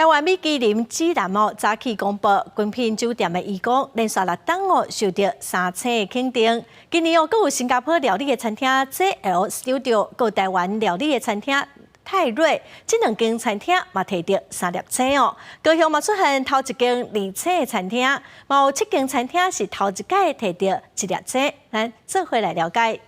台灣米其林指南哦，早起公布，雲品酒店的頤宮連續六冬哦受著三星的肯定。今年哦，閣有新加坡料理的餐廳 JL Studio，閣有台灣料理的餐廳泰瑞，這兩間餐廳嘛提著三粒星哦。高雄嘛出現頭一間二星的餐廳，嘛有七間餐廳是頭一擺提著一粒星。咱做伙來了解。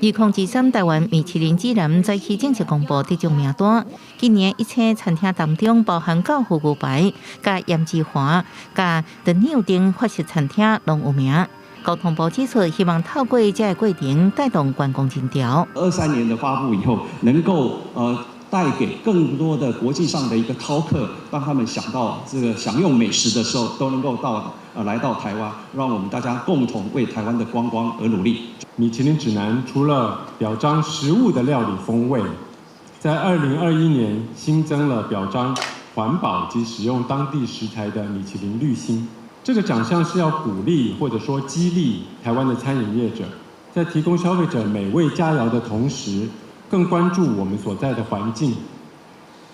2023台灣米其林指南早起正式公布得獎名單。今年一星餐廳當中，包含教父牛排、佮鹽之華、佮 The New 等法式餐廳攏有名。交通部指出，希望透過這个過程帶動觀光人潮。 23年的發布以後，能夠帶給更多的國際上的一個饕客，當他們想到這個享用美食的時候，都能夠來到台灣，讓我們大家共同為台灣的觀光而努力。米其林指南除了表彰食物的料理風味，在2021年新增了表彰環保及使用當地食材的米其林綠星。這個獎項是要鼓勵或者說激勵台灣的餐飲業者，在提供消費者美味佳肴的同時，更關注我們所在的環境，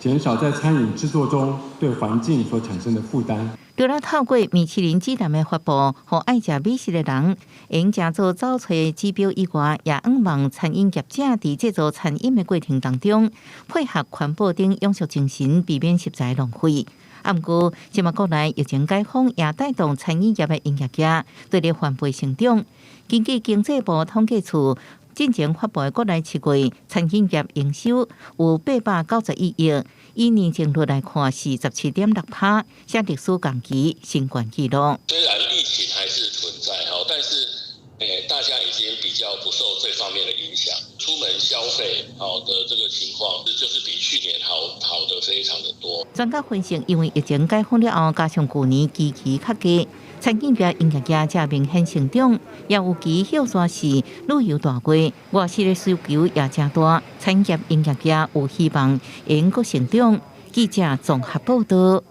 減少在餐飲製作中對環境所產生的負擔。除了透過米其林指南的發布，予愛食美食的人會用做走揣指標以外，也向望餐飲業者佇製作餐飲的過程當中，配合環保等永續精神，避免食材浪費。啊，毋過，這馬國內疫情解封，也帶動餐飲業的營業額對咧翻倍成長。根據經濟部統計處進前發布的國內7月餐飲業營收有891億，以年增率來看是17.6%，創歷史同期新懸紀錄。雖然疫情還是存在，但是大家已經比較不受這方面的影響，出門消費好的這個情況，就是比去年好得非常的多。專家分析，因為疫情解封了後，加上舊年基期較低，餐飲業營業額才明顯成長，也尤其歇熱是旅遊大月，外食的需求也誠大，餐飲業營業額有希望會閣成長。記者綜合報道。